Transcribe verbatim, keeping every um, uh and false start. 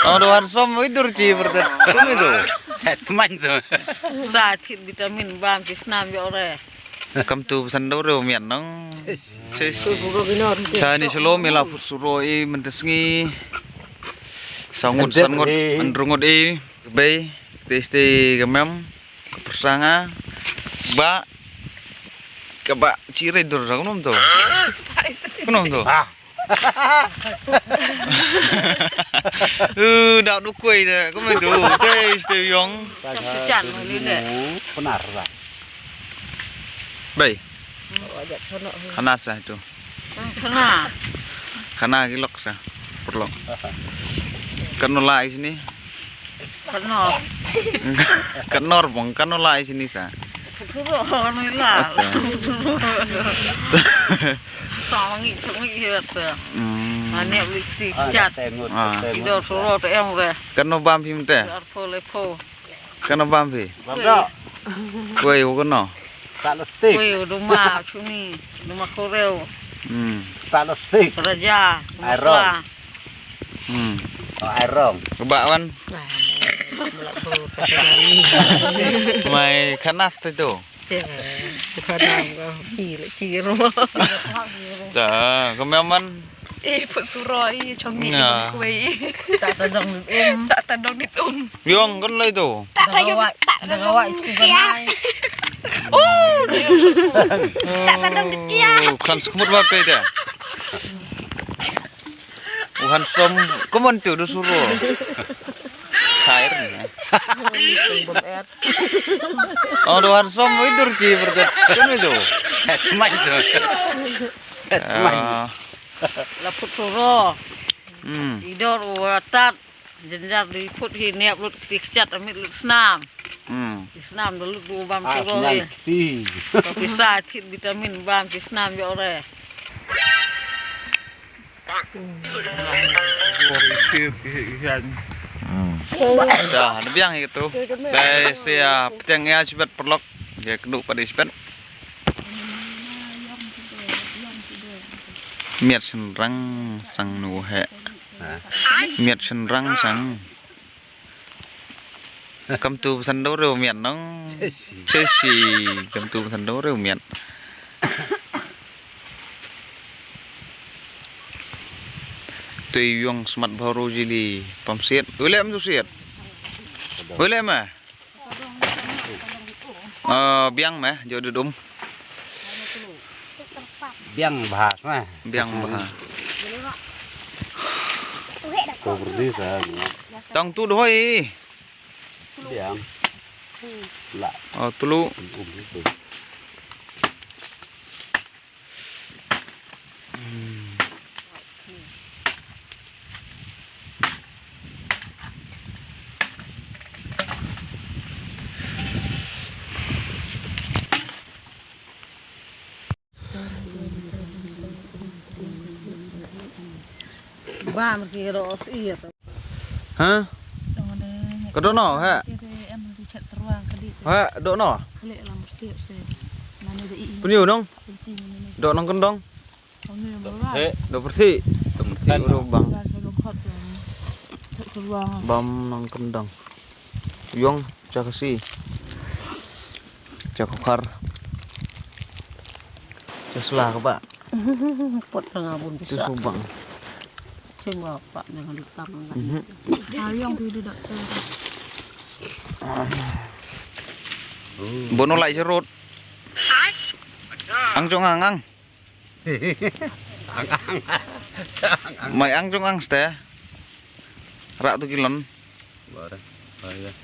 Ong do handsome, oi, dur chi bertet. Kumi tu. Teman tu. Sa chit vitamin bam chi snam yo re. Kam tu pesan do re mian nong. Sis. Sa ni shalom ila put suro i mentas ngi. Sangut sangut andrungut i. Bei. Testi kamem. Persanga. Ba. Kaba chire dur ra kunum tu. Kunum tu. Ah. Uh, dak dukui de. Kumai tu. Tei, tei yong. Kan sejan muli de. Benar lah. Bai. Kanas lah itu. Kana. Kana gilok sa. Perlok. Kano lai sini. Kanor. Kanor bong, kano lai sini sa. Suro, kano lai. Astaga. Sangi, sangi ya ta. Hmm. Ane beli ti chat. Ah. Ido suro te em re. Kano bam phim te. Arfo lepo. Kano bam phi. Bam do. Koi u kano. Tak lestik. Koi u duma chuni, duma koreo. Hmm. Tak lestik. Raja. Airong. Hmm. Oh, airong. Coba wan. Mai kanas tu tu. Kadang ko pi le pi rumah. Ta, kememan. Eh, put suro i chong ni kue. Tak tadong ni um. Tak tadong ni um. Yong kan lai tu. Tak tadong. Tak tadong. Oh, tak tadong ni kia. Kan sekemut bab tu dia. Uhan som, kumon tu du suro. Khair ni. Oh, do handsome, oi, dur chi berkat. Kan itu. Mai tu. Ah. La put suro. Hmm. Idor u atat. Jenjar di put hi niap lut kti kchat amit lut snam. Hmm. Di snam do lut du bam suro hi. Tapi sa chit vitamin bam di snam yo re. Dah, ada biang itu. Dai sia peteng ya sibet perlok. Ya keduk pada sibet. Miat senrang sang nu he. Miat senrang sang. Kam tu pesan do reu miat nong. Chesi. Chesi. Kam tu pesan do reu miat. Tui yong smat bharo jili pam siat. Ule am tu siat. Ule ma. Eh, biang ma, jo dudum. Biang bha ma. Biang bha. Ko berdi sa. Tang tu doi. Biang. La. Oh, tulu. Ba mer ki ro si ya to. Ha? Ka dono ha? Ha, dono. Pynïu nong. Dono kendong. Do persi. Do persi uru bang. Bam nong kendong. Yong cha kasi. Cha khar. Cha sla ka ba. Pot tanga bun bisa. Tu subang. Sing ba pa nang di tam nang. Mhm. Ayong tu di doktor. Bono lai jerut. Ang jong ang ang. Mai ang jong ang ste. Rak tu kilon. Bare. Bare.